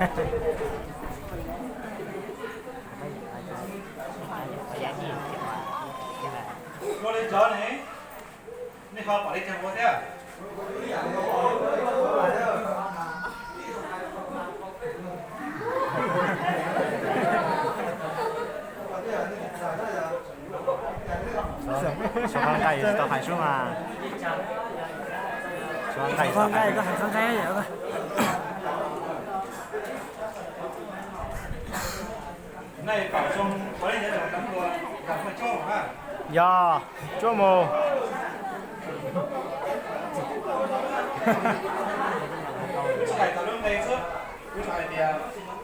Ua li cov ne, nej ho pom li cas ua thiab? Suav nqaij tau hais sub mas. Suav nqaij tau hais. Yog, tsuab mus. Kuv tsuas hais tau lub nqe xwb, kuv tsuas hais tias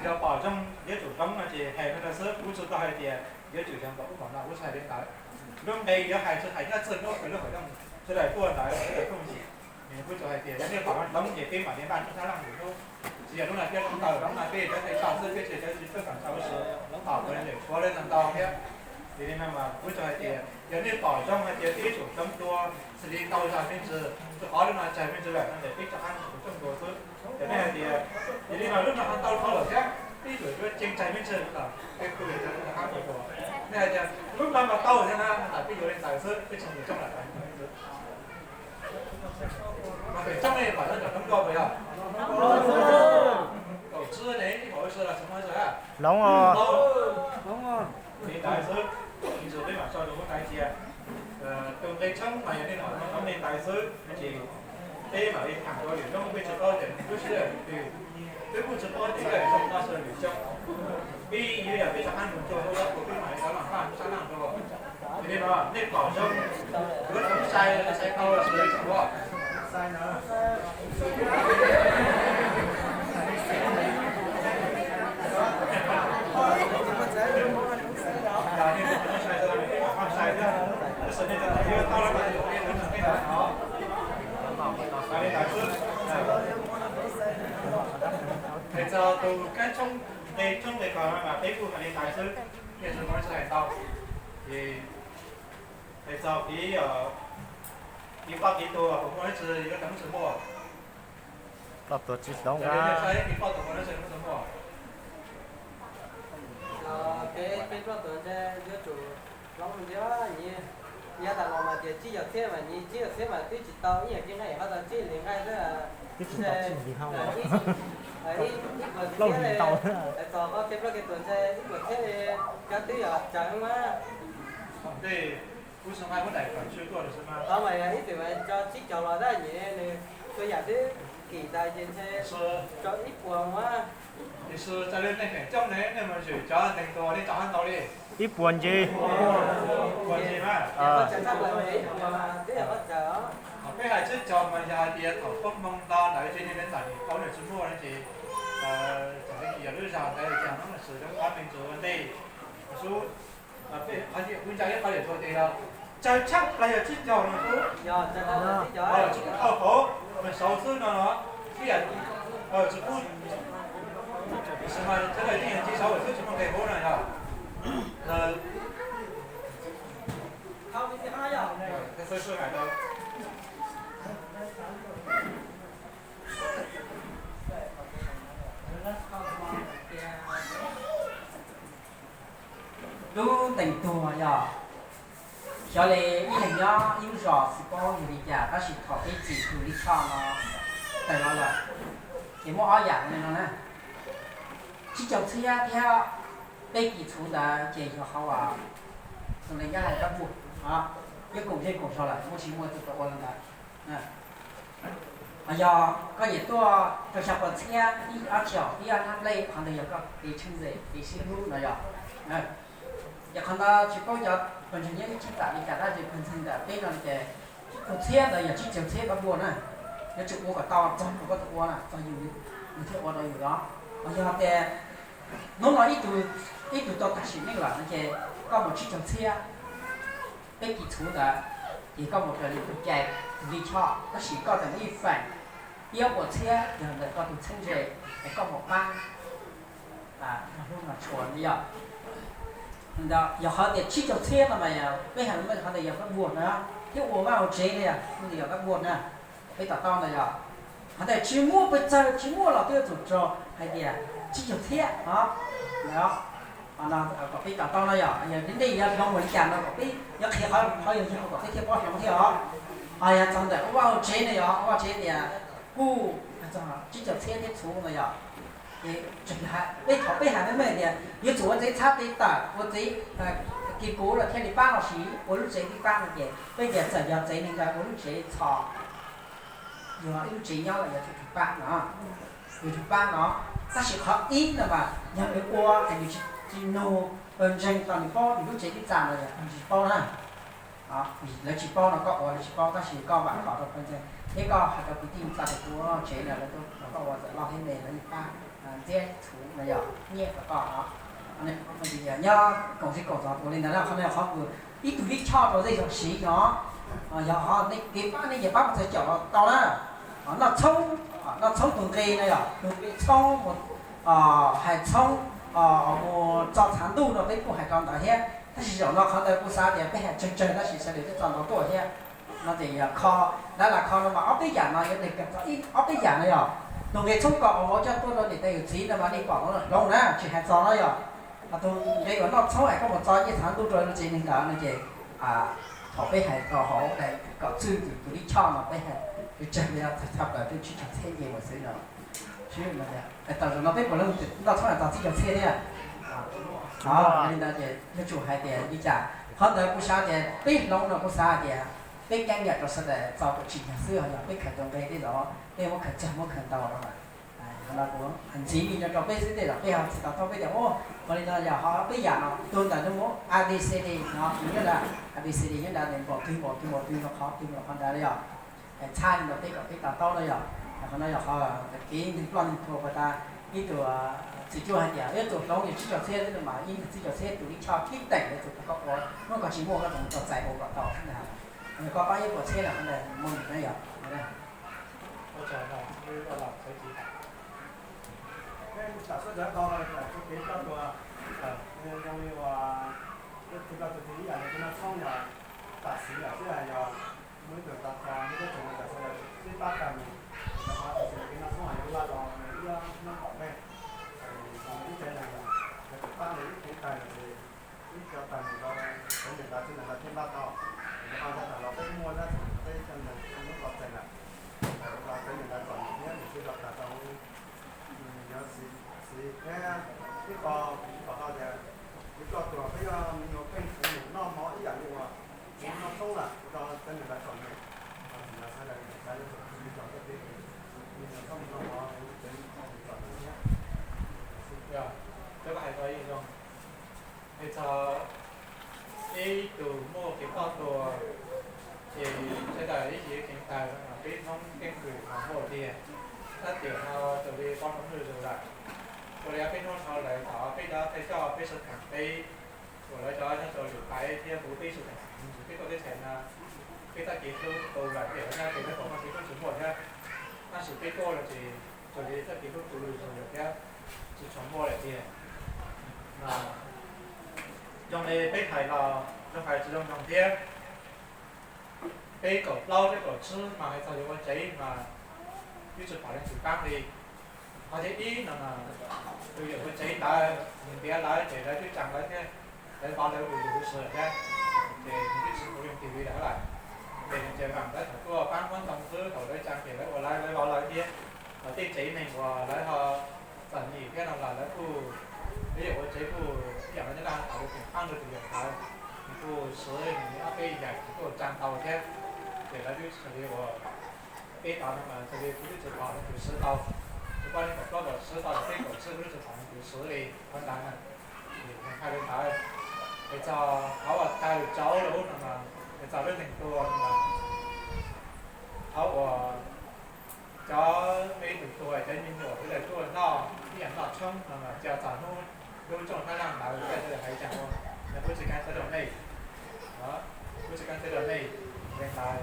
yog pom zoo yuav tsum zoo no ces hais li ntawd xwb, kuv tsuas tau hais tias yuav tsum yog npaum ub npaum no, kuv tsuas hais li ntawd. Lub nqe yuav hais tsuas hais nyob txij hnub uas lub hauv looj sawv daws tuaj ntawd sawv daws tuaj ntxiv. Kuv tsuas hais tias yog nej pom zoo ces peb mam li npaj sib sab laj mus hnub, tsis yog hnub no peb ntau hnub no peb cov tej tso xwb peb tsis cov tsis txawj kam tso ua si, tom ntawd lawm tshuav lawv ntau ntau thiab. Vim li no mas kuv tsuas hais tias yog nej pom zoo hais tias peb yuav tsum coob dua, xws li tau zais me ntsis, rau qhov lub no zais me ntsis lawm no ces peb rov qab mus coob dua xwb. Ces nej hais tias, yog li no lub no ho tau dhau lawm thiab, peb yuav tsum yuav ceev zais me ntsis los peb kuj yuav rov qab mus dua. Nej hais tias lub no mas tau thiab na, tas peb yuav li ntawd xwb, peb tsis mus coob lawm. Mas pem coob li pom coob dua puas yog? Kaum tsib ne, ib kaum tsib los tsis muaj. Hloov os. Li ntawd xwb, ib txhia peb mam tso rau huab tais cia. Tus nqe tshoob mas yog nej pom zoo li ntawd xwb, ces peb mam li tham rau lwm hnub, peb tsis paub tias lub sij hawm twg, peb kuj tsis paub tias yog zoo no xwb lwm xyoo. Peb yuav yog peb rov qab mus cuag hauv lawv kuv peb mam li rov los npaj sab laj dua. Ces li no nej pom zoo, yuav tau sai, sai tau los sis tau ua. Hais txog tus kab tshoob nqe tshoob nqe kos no mas peb kuj hais li ntawd xwb, nej tsis muaj tsis hais tau. Ces hais txog kev, kev ploj kev tuag puas muaj, tsis, yuav tau muaj tsis muaj? Ploj tuag tsis hloov. Yog li nej saib kev ploj tuag puas muaj tsis muaj? Kev, kev ploj tuag ntshe yuav tsum hloov thiab. Nyias, nyias tas los mas tias tsib caug txhiab mas nyias tsib caug txhiab mas twb tsis tau ib yam kev nqaij, ho tau tsib hlis nqaij xwb. Twb tsis tau tsib hlis hauj. Ib, ib puas txhiab li, hais txog qhov kev ploj kev tuag ntshe ib puas txhiab li, cov twb yog tsawg mas. Tej kuv xav hais muab daim pam tswv tuaj lawm xwb mas. Tau mas yog ib txwm mas tso tsib caug los dab nyiam nws txhua yam twb kim ntawd ces ntshe tso ib puas mas. Tiam sis raws li nej feem coob ne, nej mus zwm cov nteeg tuag nej tso qab ntau li. Ib puas ntsis. Puas ntsis mas. Qhov txawm tshaj plaws ib puas twb yog qhov txawm os. Peb hais tsib caug mas yog hais tias thaum poob hmoo ntawd ces nej lawv txom nyem tau nws tsis muaj no ces txawm li yog lub zog ntawd cas no mas xwm zoo qab me ntsis ua ntej xwb. Kuv ntsia ib qho tias tsawg tshaj plaws yog tsib caug no xwb. Tsis pub dhau hauv, mas saud xwb no los ib yam, tsis pub, tiam sis mas sawv daws yeej yog ntsib saud xwb tsis muaj nqe hauv no yog. Lub ntees tuag yog xyov li ib leeg nyob ib lub zos xwb paub yog li cas, tab sis thaum peb txim tus lij choj no tawm los lawm, ces muaj ob yam li no na. Tsib caug txhiab thiab peb kis txhuv ntawd ces yog qhov uas tus neeg nyob hauv kab npuaj, nyob koom zej koom zog lawm muaj tsis muaj tus tau ua li ntawd. Ho yog koj nyiam tuaj rau xya puas txhiab ib ob caug ib ob hnab nplej, qhov ntawd yog koj kev tshwj xeeb kev sib hlub no yog. Ces qhov ntawd tsis paub cov pawg ntseeg nyob ib txhij tam li cas tab sis pawg ntseeg ntawm peb no ces tsib caug txhiab ntawd yog tsib caug txhiab kab npuaj na, yuav tsum ua kom tau txog rau koj tus ua na, txog yus, yus thiaj ua tau yus os. Ho yog tias hnub no ib tug, ib tug tau tag sim neej lawm no ces koj mus tsib caug txhiab peb kis txhuv ntawd, ces koj mus raws li tus cai tus lij choj, tab sis koj tseem muaj ib feem, ib puas txhiab yog ntawm koj tus txheeb ze, es koj mus pab hlub no tshua yog. Yog qhov tias tsib caug txhiab no mas peb hais qhov ntawd yog kab npuaj na, thiab ua vaj ua tsev na yog, ntawd yog kab npuaj na, peb to taub ntawd yog. Qhov ntawd tsis muaj pes tsawg, tsis muaj los twb yuav tsum tso hais tias tsib caug txhiab no, kom peb to taub no yog, yog nej yog hloov mus li cas no kom peb yuav qhia qhov yog yog kom peb thiaj paub hloov thiab os. Ho yog txog ntawm ua vaj ua tsev no yog ua vaj tsev tias kuj tsib caug txhiab thiab txhuv no yog, peb thaum peb hais meej meej tias yuav tsum ua tsev txhab tes tawm, ua tsev kis kuv los thiaj li pab los sis ua lub tsev tib pab no ces peb tias txawm yog tsev neeg ntawd ua lub tsev txhos, yog ib lub tsev nyob los yog tsev pab no, yog tsev pab no, tab sis qhov ib no mas yog nws ua es nws tsis nug pawg ntseeg tau nws paub nws lub tsev tib txha no yog tsis paub na. Lawv tsis paub no koj ua lawv tsis paub, tab sis koj vam khom rau pawg ntseeg thiab koj hais rau kwv tij txog tias kuv ua tsev no lawv tuaj rau koj ua txawm loj thiab me lawv yeej pab ntxiab txhuv no yog nyiaj rau koj os. Nyob koom txij koom txog ua li ntawd na, qhov no qhov kws ib tug lij choj rau zej zog siv no, yog qhov kev pab nej ces pab mus txog caum los tau na. Noj txhoob, noj txhoob tus nqe no yog tus nqe txhoob, hais txhoob mus txog txhav ntuj no peb kuj hais rau ntawd thiab, tab sis zaum no qhov ntawd kuv xav tias peb hais tsawg tsawg tab sis sawv daws twb txo ntau tuaj thiab. No ces yog kho, dab las kho no mas ob peb yam no yuav nqis kawm txog ib ob peb yam no yog tus nqe txhoob kom uas vauv coj tuaj rau niam tais yawm txiv no mas nej pom no hloov na, tsis hais txog no yog tus nqe uas noj txhoob es koj mus txo nyiaj txhav ntuj rau lub tsev neeg ntawd no ces thaum peb hais rau hauv daim kom txwj tus lij choj no peb hais tsawg tsawg li, txhaj plaws twb tsib caug txhiab nce mus xwb no. Tau zaum no peb puas leej noj txhob hais txog tsib caug txhiab thiab? Li ntawd ces yuav tsum hais tias li cas, qhov ntawd kuv xav tias peb hloov no kuv xav hais tias peb keeb yam rau sawv daws txo kom tsim nyog xwb, ho yog peb khaws tus nqe tej zaum peb muab khaws tsawg muab khaws ntau no mas, qhov no kuv ntxiv li no rau peb xwb, tej zaum peb ho tsis to taub peb tias ua li no yog ho peb yam no tus ntawm no muab A B C D no nyob ntawd, A B C D nyob ntawd npaum twg npaum twg npaum twg no qhov twg npaum qhov ntawd yog txhaj li no peb kom peb to taub no yog. Qhov no yog qhov kev neeg ploj neeg tuag puas tas ib tug txiv cuab hais tias ib tug hloov yog tsib caug txhiab xwb mas ib tug tsib caug txhiab tus lij choj tib teem yuav tsum tau koj ua, muab koj tsis muaj koj tseem tau txais ua kom tau xwb ntag. Koj pab ib puas txhiab na qhov ntawd muaj nws na yog. Tam sim no txhua tsav tau no, txhua kev koj tua, zoo li ua, tus koj tus tis ib yam li kev noj tshoob yog tam sim lawm xwb, yog muaj ib tug tau kho muaj teb tseem no tam sim lawm sib pab tag mus, rau qhov tam sim lawm kev noj tshoob yog laj los nws ib ob hnub pom nqe, zoo li ib tsev neeg yog tus pab li ib kev tag mus ces ib co tag mus rau cov niam ntawd txiv ntawd thiaj npaj tau. Rau qhov tag los peb muaj dab tsi peb coj mus lub qhov txeeg lawm, rau qhov cov niam ntawd kom nws thiab nws thiaj tau tag rau hauv. Nws yog txiv thiab ib qho, ib qho tias kuv coj tuag peb yog me nyuam pheej kuv mus noj mov ib yam li uas kuv noj tshoob lawm, kuv rau cov niam ntawd kom nws, txiv ntawd sawv daws niam ntawd yuav tsum tus me nyuam txhob mus noj mov, me nyuam txhob mus noj mov, cov niam ntawd kom nws thiab. Cov hais tau ib zoo, hais txog ib tug muaj kev ploj tuag, ces sawv daws ib yam li kev taw no peb Hmoob keeb kwm mas muaj tiag, tab sis no raws li pom hnub zuj zus lawm, raws li peb hnub no lawv thov peb cov thawj coj peb sawv khees peb uas lawv cov nyob rau lwm país thiab kuv peb sawv khees, peb tuaj teb chaws no peb txoj kev hlub tu lawm tiam lawv nyob pem lawv pom txoj kev hlub tsis muaj thiab, tab sis peb tuaj los ces raws li txoj kev hlub tu lwm zus lawm thiab, tsis tshua muaj lawm tiag. Zoo li peb hais los zoo hais tsis zoo zoo thiab. Peb kaum plaub thiab kaum tsib mas hais txog yuav ua tsev mas twb tsis pom leej twg pab li. Qhov thib ib no mas tus yawm ua tsev ntawd nws ntiav lawv ces lawv twb tsaa lawv thiab, lawv vov lawv tus yawm ua si thiab, ces nws twb tsis ua leej twg li lawm lawm. Ces nws ces mam lawv thaum tuaj pab muab ntoo xwb, thaum lawv tsaa ces lawv ua lawv, lawv vov lawv thiab. Los tej tsev neeg uas lawv ho txom nyem thiab no los lawv kuj, ib yam ua tsev kuj ib yam li nyob rau tom lawv tseem pab rau tus yawm ntawd, nws kuj swv nws ob peb yam nws kuj tsaa tau thiab. Ces lawv twb tsis li ua peb tod no mas raws li kuv twb tsis pom leej twg swv tau. Kuv pab li kaum plaub kaum tsib tau los peb kaum tsib kuv twb tsis pom leej twg swv li qhov ntawd na. Hais li ntawd, hais txog qhov uas taw tsauv lub no mas, hais txog lub neeg tuag no mas, qhov uas cov me tug tuag cov me nyuam sawv daws tuaj noj ib yam noj tshoob no mas, cas txog hnub lub rooj sab laj ntawd sawv daws hais cas ua, yog kuv tsis kheev txhawb rau nej, kuv tsis kheev txhawb rau nej li ntawd.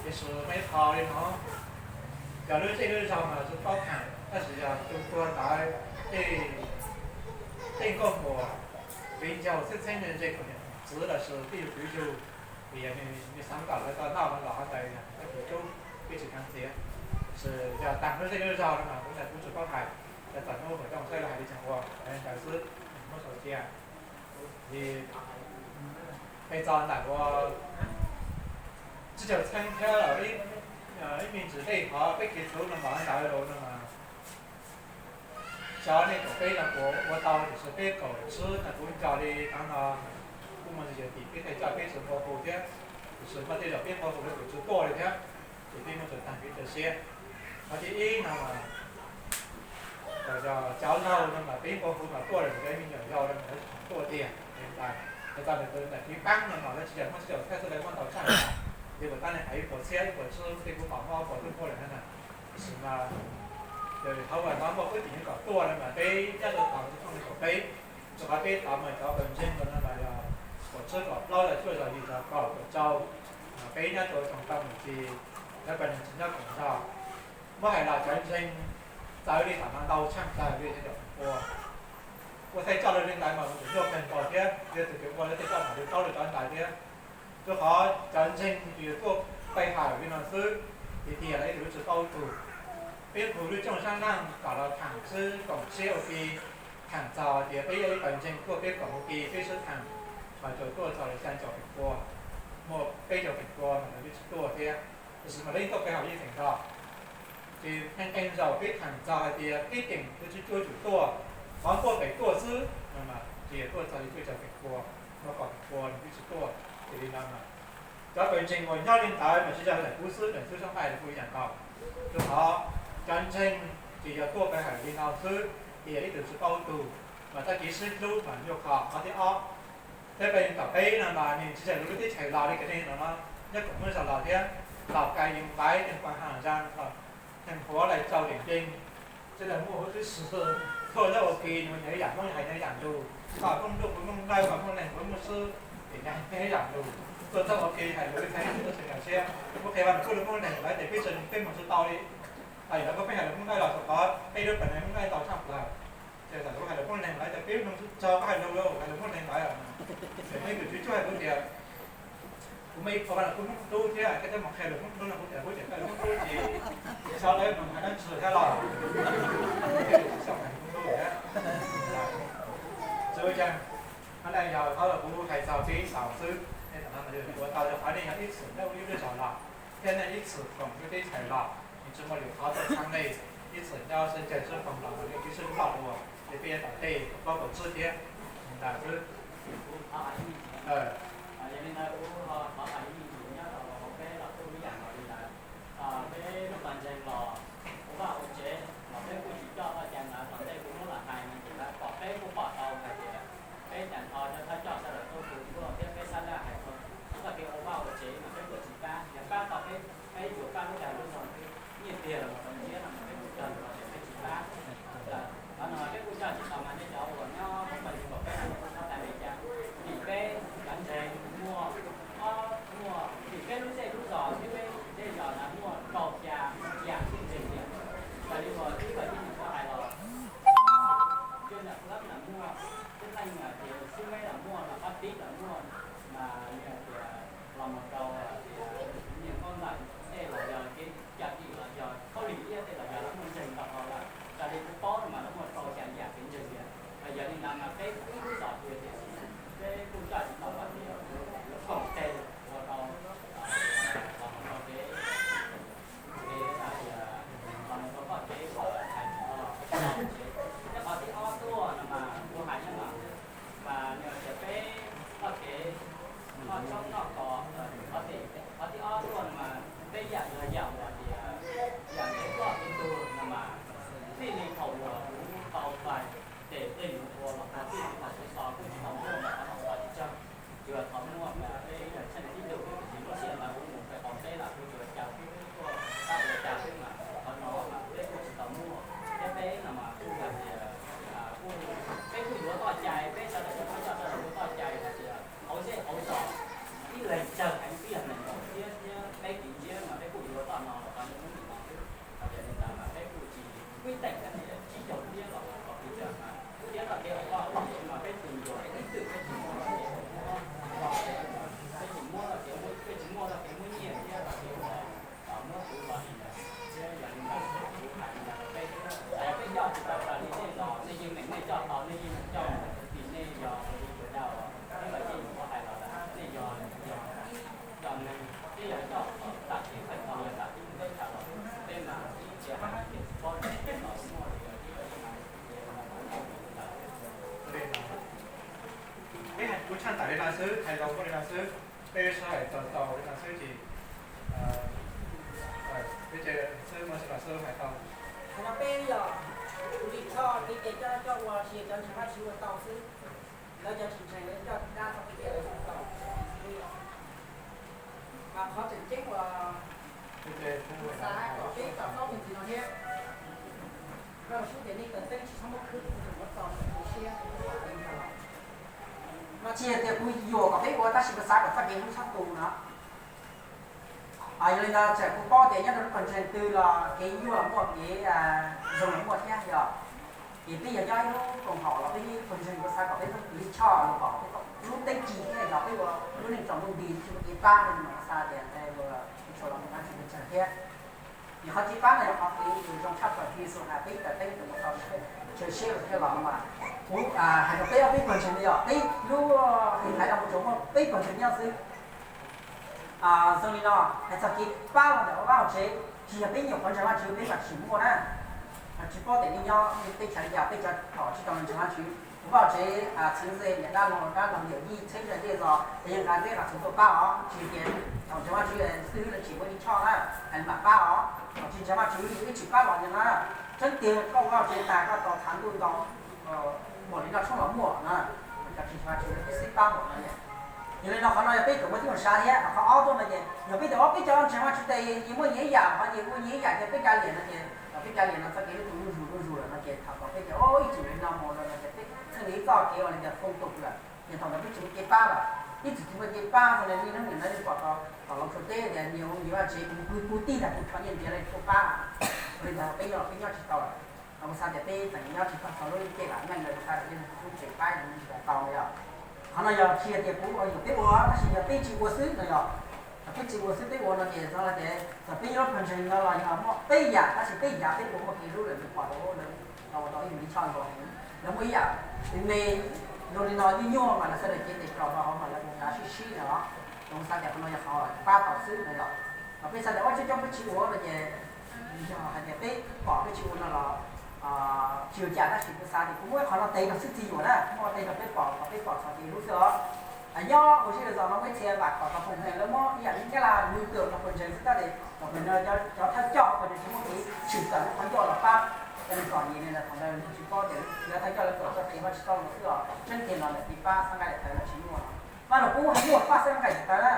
Tiam sis muaj ib qho li no, cov lub zej lub zog mas tsis paub kheev, tab sis yog tus tuag ntawd tej nkauj muam viv ncaus txheeb txheeb ze kom niam txiv los sis tej yug kwv yug, vim yog nws xav kom lawv tau noj los qhov ntawd yog txoj kev hlub peb tsis kheev txiav. Tab sis yog tag lub zej lub zog no mas kuv ntawd kuv tsis paub hais. Txawm hnub hauv caug xwb los hais li cas ua ntawd xwb, muab sau cia. Ces peb txog ntawm ua tsib caug txheeb thiab ib me ntsis dej qhov peb kev txhuv no mas ntawd los no mas xyov nej kaum peb no kuv ua tau tiam sis peb kaum tsib no kuv nco li tav no kuj muaj ntsis yog tim peb tej coj peb tsis nqua hu thiab, tiam sis muaj tej zaum peb nqua hu lawv kuj tsis tuaj li thiab, ces peb muaj txog tag kev cia siab. Qhov thib ib no mas cov laug no mas peb nqua hu mas tuaj lawm, cov me nyuam yaus no mas lawv tsis tuaj tiag. Hais txog ntawm tus ntawm kev paab no mas lawv tsis yog muaj tsib caug txheeb xwb, lawv muaj ntau tshaj no, ces puas tab nej hais ib puas txhiab ib puas tsib tej kuv pom muaj ob puas tub npuaj lawm na. Tiam sis mas yog hauv uas no muaj ib tim neeg kom tuaj no mas peb nyob rau tom tus thooj li kaum peb, rau qhov peb tod mas cov pawg ntseeg no mas yog kaum tsib kaum plaub los cuaj los yim los kaum kaum rau, peb nyob rau tsoom tau mus tsis, cov pawg ntseeg tsis nyob koom nrog. Muab hais los cov ntseeg txawv li tom no ntau tshaj plaws li cov feem pua. Ua thaij coj lawv li ntawd mas kuj nyuaj kawg nkaus thiab, yog tus twg ua lawv thiaj coj mam li paub lawv cov ntawd thiab. Rau qhov cov ntseeg ces yuav tuaj pe hawm li no xwb, tiag tiag los ib tug lub tsis paub tug. Peb qhws lub cooj sab naj kom los tham sib koom siab ua ke, tham txog tias peb yog ib pawg ntseeg tuaj peb koom ua ke peb sib tham, mas tsuas tuaj txog li xya caum feem pua, muaj peb caum feem pua mas lawv twb tsis tuaj thiab. Tiam sis mas lawv yeej tuaj pe hawm yeej feem nrog. Ces qee qee zaum peb tham txog hais tias peb ceem lawv tsis cuaj cum tuaj, qhov tuaj pem tuaj xwb no mas tsis yog tuaj txog li cuaj caum feem pua, muaj kaum feem pua nws twb tsis tuaj. Ces li no mas cov pawg ntseeg uas nyob li ntawd mas tsis yog ntawm kuv xwb, ntawm xwb sab nqaij los kuj ib yam nkaus. Rau qhov cov ntseeg ces yog tuaj pe hawm li no xwb, ces yog ib tug tsis paub tug, mas txoj kev sib hlub mas nyuaj kho. Qhov thib ob, peb pawg ntseeg tom peb no mas nws tsis yog lub teb chaws los li kiag no no, nyob koom muab zog los thiab, Lào Cai, Yên Bái, Tuyên Quang, Hà Giang, Thanh Hóa, Lai Châu, Điện Biên, sawv daws muaj huv tib si tuaj nyob ua ke, nws nyob ib yam Hmoob hais nyob ib yam lus, koj Hmoob ntuj kuv Hmoob dawb, koj Hmoob neeg kuv Hmoob swb, ces nyob ib yam lus, tuaj txog ua ke hais lus ib txhais tuaj tsis nkag siab. Muab qhia ua nws kuj lus Hmoob neeg lawm ces peb tsis, peb mus tsis tau li. Hais lawv koj peb hais lus Hmoob dawb los rau qhov peb lub pawg neeg Hmoob dawb ntau tshaj plaws. Ces txawm lawv hais lus Hmoob neeg lawm ces peb hnub tsis tsaug koj hais lus, hais lus Hmoob neeg lawm. Ces muaj ib tug tswv cuaj hais kuv tias, kuv muaj ib qho vaj los kuj Hmoob Tub thiab, koj twb mus qhia lus Hmoob Tub no kuv tias kuv tseem qhia lus Hmoob Tub ces xyov lawv mus hais dab tsi thiab los. Xyov hais Hmoob Tub thiab. Txawm ua cas, qhov no yog qhov uas kuv hais txog peb xaus xwb, nej tam no mas ua tau rau qhov nej yog ib txwm nyob ua ib lub zos los, thiab nej ib txwm koom lub teb chaws los, nws tsis muaj lwm qhov tuaj txhab nej, ib txwm nyob sib ncaig sib foom los mas nej twb sib loj dua, ces peb yuav tom tej kaum plaub kaum tsib thiab ntawd xwb. Yog li ntawd kuv thov hais ib me ntsis nyob rau peb los kuj ib yam nkaus li ntawd. Peb lub pawg ntseeg los ua vaj ua tsev los peb kuj tsis coj txoj cai ntawd, tom ntej kuv muab los hais no ces lawv pom, peb kuj pom tau hais tias peb tag nrho cov thawj coj sawv daws tuaj hu tuaj thiab peb sab laj hais txog txoj kev ua vaj ua tsev mas peb kuj tsis pab, yog pab tau peb, peb yuav pab lub dag lub zog xwb, nyiaj tiag los mus rau ntiab no mas peb kuj cog lus hais tias peb tsis pab. Qhov no mas peb kuj coj tsis tau mas nej cov uas nyob hauv pawg ntseeg pom peb no kuj txhob tag li cas, vim peb cov ntseeg muaj ob, muaj Xwb, hais zoo muaj li no xwb, peb sawv hais txog tau li no xwb ces peb cia li xwb, muaj li no xwb hais tau. Qhov no peb yog tus li choj kev cai coj coj ua tsis yog cov ntseeg Vajtswv ua tau xwb. Lawv cov tsis ntseeg lawv coj dab txog peb cai lawv ua tau. Mas qhov tseem ceeb uas xav kom peb to taub me ntsis no thiab, Vajtswv tias nej kawm teeb tsis txhob muab khwb, tsis txhob muab txo, txhob tu siab. Mas tsis yog tias kuv yuam kom peb ua, tab sis kuv xav kom txoj kev hlub txhob tu no. Yog li no txawm kuv paub tias nyob rau lub pawg ntseeg twg los kev yuag muaj, kev zoo los muaj thiab yog. Ces peb yog nyob ib lub koom haum los peb nyob ib lub pawg ntseeg, kuv xav kom peb lub kwv tij choj los kom peb lub teeb ci thiab yog peb ua lub neej txaus ntuj nti tsis muaj kev pab no mas kuv xav tias ntawd ua tsis tshua los mus qab tsis pawg ntseeg thiab. Vim qhov kev pab no yog qhov kev zoo tshaj plaws, Yexus hais peb kawm teeb tus mus tau tsawg siab los thiab los no mas. Kuv hais rau peb ob peb pawg ntseeg no yog peb lub hais los mus tsuas muaj peb pawg ntseeg nyob xwb. Zoo li no, hais txog kev pab los ntawm vaj hauv tsev, tsis yog peb nyuam qhuav ntseeg Vajtswv peb mam tsis muaj na. Tsis paub tias nej nyob teb chaws li cas, peb cov thaum tsis tau ntseeg Vajtswv, kuv vaj hauv tsev txheeb ze niam dab laug dab laug yawm yij txheeb ze dej zos es yeej nqa nqe nqa txhuv tuaj pab os, tsis tias thaum ntseeg Vajtswv xwb lawv tseem muaj ib choj na, mam pab os. Thaum tsis ntseeg Vajtswv yus ib tsis pab los li na. Tseeb tiag koj vaj hauv tsev tas koj tau thav ntuj ntau npaum li no tshoob los muaj na, cov tsis ntseeg Vajtswv lawv twb xib pab npaum no li. Yog li no qhov no yog peb tseem muaj tib zoo sav thiab. Qhov ob tuaj no ces yog peb tias ob peb cov ntseeg Vajtswv tes yeej muaj nyias ib yam, qhov nyias ua nyias ib yam ces peb kav liam no ces, peb kav liam no txoj kev hlub tus zuj zus zuj zus lawm no ces thaum kom peb tias ib txwm li no mus lawm no ces peb txheej ib txoj kev ua li tias foob tus lawm ces thaum ntawd peb tsis muaj kev pab lawm. Ib txwm tsis muaj kev pab, thaum ntawd niaj hnub nim no pom tau tom los tsuas teb tias nias ua nyias vaj tsev, kuv kuv kuv tij ntag kuv rho nyiaj ntiav los tuaj pab, ua li ntawd peb nyob los peb nyob tsis tau lawm. Kuv xav tias peb tseem nyob tsis tau txog lub caij vam meej li, kuv xav tias peb kuj tseem pab yus tsis tau no yog. Qhov no yog tsis yog tias kuv ua yuam peb ua, tab sis yog peb tsis ua xwb no yog. Thaum peb tsis ua xwb peb ua no ces txog tias txawm peb nyob lub pawg ntseeg no los yog muaj peb yam tab sis peb yav peb ua muaj kev hlub lawm, nws pom tau lawv tau ua tau ib yam li choj nkaus heev, lawv muaj ib yam me zoo li no nyuaj nyuaj mas lawv sawv daws cev tes rau rau hauv mas lawv ua nrad sib sib no. Kuv xav tias qhov no yog qhov pab tau xwb no yog. Thaum peb xav tias ua tsis coob peb tsis ua no ces yog hais tias peb pom peb tsis ua no los tsis ua cas, tab sis kuv xav tias kuv muab qhov no tes rau xwb txiv yuam na, muab tes rau peb pom kom peb pom txog kev hlub xwb os. Nyob ua si lawm zos no muaj ib txhia vam khom tau pawg ntseeg, lawv muab ib yam li Nyab Laj nws twm tau pawg ntseeg xwb tab sis thaum pawg ntseeg cov thawj coj pawg ntseeg tsis muaj kev tshwm tawm lub qhov ncauj los pab cov neeg txom nyem li ntawd, thaum ntawd lawv tsis paub tias lawv thawj coj lawv kawm txoj kev Vajtswv txoj lus xwb os. Tseeb tiag los ntawm kev pab xab nqaij daim tawv lawv tsis muaj. Mas los kuv hais muaj pab xab nqaij daim tawv na,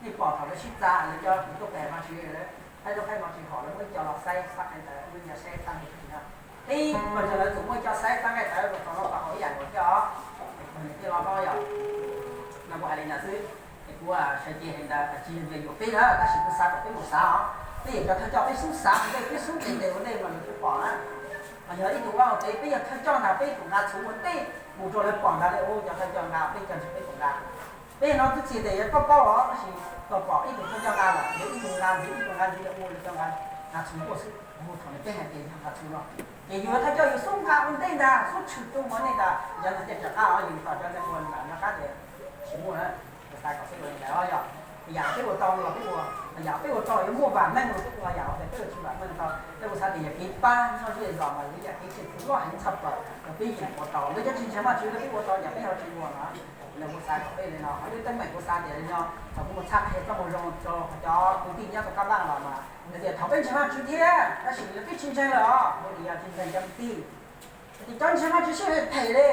nej pom thaum lawv sib txav lawv cov tus tuaj pem Vajtswv, lawv phaib zoo phaib mos tsis haum, lawv muaj ib co los xaib xab nqaij tawv, muaj ib co saib xab nqaij tawv na. Peb pawg ntseeg lawv txawm muaj ib co saib xab nqaij tawv kom txog no kom haum ib yam nkaus thiab os. Pawg ntseeg tej los no yog, no kuv hais li ntawd xwb. Es kuv sawv cev hais ntawd tsis yog tias yuam peb na, tab sis kuv xav kom peb mus xav os. Peb yog cov thawj coj peb xub xav ua ntej, peb xub nqis tes ua ntej mas lawv thiaj pom na. Mas yog ib tug vaj hauv tsev peb yog thawj coj ntag, peb tus nqa txhuv ua ntej mus rau lawv pom ntag li, ua cov thawj coj nqa peb cov ntseeg peb tus nqa. Peb no twb tsis tias yuav koj paub os, tab sis koj pom ib tug thawj coj nqa lawm, yog ib tug nqa ntxiv, ib tug nqa ntxiv, ua li cov nqa, nqa txhuv tuaj xwb, mus thaum nws peb hais tias yog nqa txhuv no. Ces yus thawj coj yus xub nqa ua ntej ntag, xub tshwm tuaj mus ntej ntag, yog no ces rov qab os, yus tos cov ntseeg ua nram no qab tias tsis muaj na. Kuv xav kom peb ua li ntawd os, yog yam peb ua tau los peb ua, yam peb ua tau yuav muaj vam meej los peb ua, yam peb ua tsis vam meej tau. Peb kuv xav tias yog kev pab nyob zej zos mas yog ib yam kev tshwm txhua loj heev tshaj plaws los peb yeej ua tau. Lawv cov tsis ntseeg Vajtswv los peb ua tau, yam peb ho tsis ua na. Lawv kuv xav kom peb li no, qhov lub teeb meem kuv xav tias li no, thaum kuv mus txhaj qhia txoj moo zoo rau cov kwv tij nyob rau Kab Vaj los mas lawv tias thaum peb ntseeg Vajtswv thiab, tab sis lawv twb tsis ntseeg lawm os, kuv tias yog tsis ntseeg cov kwv tij. Ces cov ntseeg Vajtswv sib hais phem li,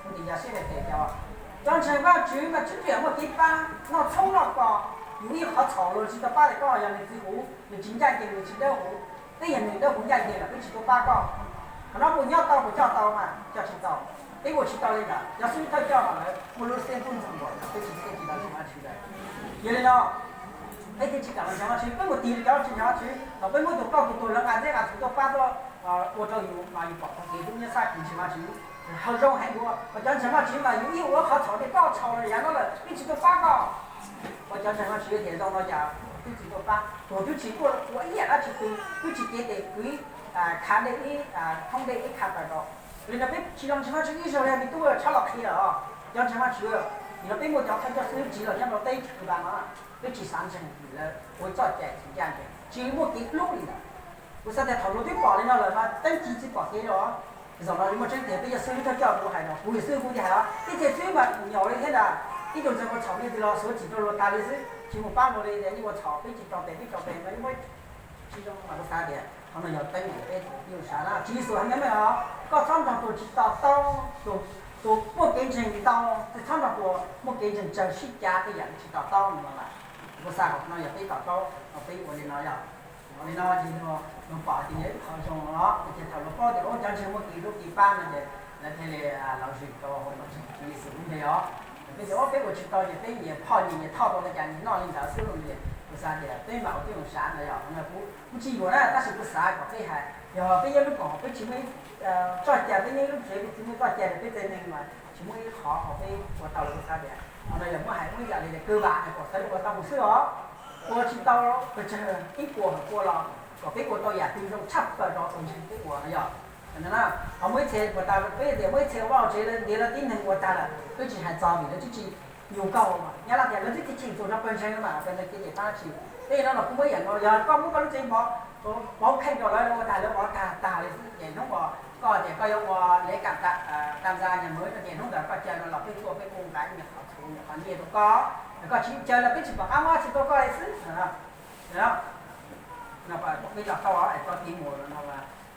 kuv tias yog sib hais phem cov, cov ntseeg Vajtswv mas tsis pom muaj kev pab, noj tshoob noj kos, yus ib qhov txhaum los tsis tau pab li koj, yog nws txiv huv nws tsis ncaj ncees, nws tsis dawb huv, peb yog nws dawb huv ncaj ncees los peb tsis tau pab koj. Qhov no puas nyob tau, puas coj tau mas coj tsis tau. Peb ua tsis tau li ntawd, cov xib hwb thawj coj mas lawv muaj lub siab ntuj ntxoog npaum li ntawd, peb tsis thiaj tsis tau ntseeg Vajtswv lawm. Yog li no peb thiaj tsis kam los ntseeg Vajtswv, peb mus tig li cov tsis ntseeg Vajtswv, thaum peb muab tus koj tus tuag lawv nqa nqe nqa txhuv tuaj pab tuaj ua rau yus mas yus pom tau kev hlub nyob sab kev ntseeg Vajtswv. Hav zoov heev dua, qhov cov ntseeg Vajtswv mas yus ib ua qhov txhaum tias koj txhaum lawm, yav no lawm peb tsis tuaj pab koj. Qhov cov ntseeg Vajtswv tias zoo no cas peb tsis tuaj pab, tuag twb tsis tuaj ua ib yam dab tsi twg, twb tsis cev tes kwv khav dej ib, thoob dej ib khav taws rau. Li no peb tsis los ntseeg Vajtswv ib zaug li, peb tub tshab los qhia os. Cov ntseeg Vajtswv, yog peb muaj cov thawj coj xib hwb tsiv los nyob rau teb chaws Cuba no, peb tsis xav ntseeg vim lawv ua txoj cai tsis ncaj ncees, tsis muaj kev hlub li ntawd. Kuv xav tias thaum luag twb pom li no lawm mas teeb ci tsis pom kev los. Zaum no muaj tseeb tiag, peb cov xib hwb thawj coj kuv hais no, kuv yog xib hwb kuv thiaj hais os, peb cov xib hwb mas nyuam li thiab ntag. Ib tug ntxhais ua txhaum nej tig los xuav txim rau luag tas li xwb, tsis mus pab luag li tias nej ua txhaum peb tsis tso tes peb tso tes no ib muab tsis zoo mas kuv xav tias qhov no yog teeb meem peb tus Tswv xav na. Tswv Yexus hais meej meej os, koj txhob nrog tus tsis to taub, tus muaj kev ntseeg ntau, koj txhob nrog tus muaj kev ntseeg tsawg sib cav tej yam tsis to taub no mas. Kuv xav kom no yog peb to taub no peb ua li no yog. Ua li no ces luag pom tias yog ib qho zoo no, ces thaum luag paub tias ua cov ntseeg muaj kev hlub kev pab no ces lawv thiaj li los zwm rau hauv Tswv Yexus lub npe os. Peb tias ua peb ua tsis tau ces peb nyias phoj nyias nyias thoj tau li cas nyias noj li ntawd xwb no ces kuv xav tias peb mam ua peb mus xav ntawd yog no kuv kuv tsis yuam na, tab sis kuv xav kom peb hais yog peb nyob lub koom haum peb tsis muaj ib txoj cai, peb nyob lub tsev peb tsis muaj ib txoj cai, peb txhua neeg mas tsis muaj ib qho uas peb ua tau li kuv xav tias qhov no yog muab hais muaj ib yam li tias kawg vam kom xav ua tau mus xwb os. Ua tsis tau pes tsawg ib puas hawm pua los kom peb ua tau yam twg zoo tshaj plaws rau tus ntseeg peb ua no yog. Qhov muaj ib txhia puas tas peb tias muaj ib txhia ua vaj ua tsev ntiav lawv tib neeg ua tag lawm peb tsis hais txog vim lawv twb tsis nyug kauj, nyob lawv tias lawv twb tsis cheem tsum rau pawg ntseeg mas pawg ntseeg ces pab tsis. Peb no los kuj muaj ib yam no, yog koj muab koj lub tsev npov, pauv kheej rau lawv ua tag lawv ua tag tag li xwb ces hnub uas koj tias koj yuav ua lej kam tam ntxa nyag mawv no ces hnub ntawd koj caw no los peb tuaj peb kuj nqa ib nyuag qhov txhuv nyuag qhov nyiaj rau koj, koj tsis caw los peb tsis pom qab muab tsis rau koj li xwb. Peb to taub es tso kev mus no,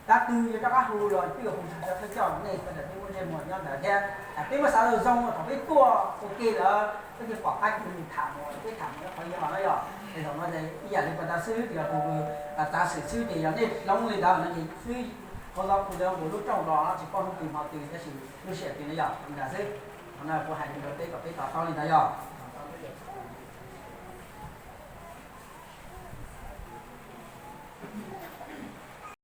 tab twg yuav rov qab hu los peb yuav hu txog cov thawj coj nej sawv daws peb muaj ntsej muag nyob ntawd thiab. Peb muab xav zoo thaum peb tuaj ua ke lawm peb thiaj pom qab cia li tham mus, peb tham mus qhov yog no yog es zaum no ib yam li pas tas xwb ces yog tus tav xwm xwb ces yog nej hloov li ntawd no ces xwb, hauv zos kuv ntawd nkaus lub rooj los tsis paub hnub twg hmo twg tab sis lub sij hawm twg no yog li ntawd xwb. Qhov no kuv hais li ntawd peb kom peb to taub li ntawd yog.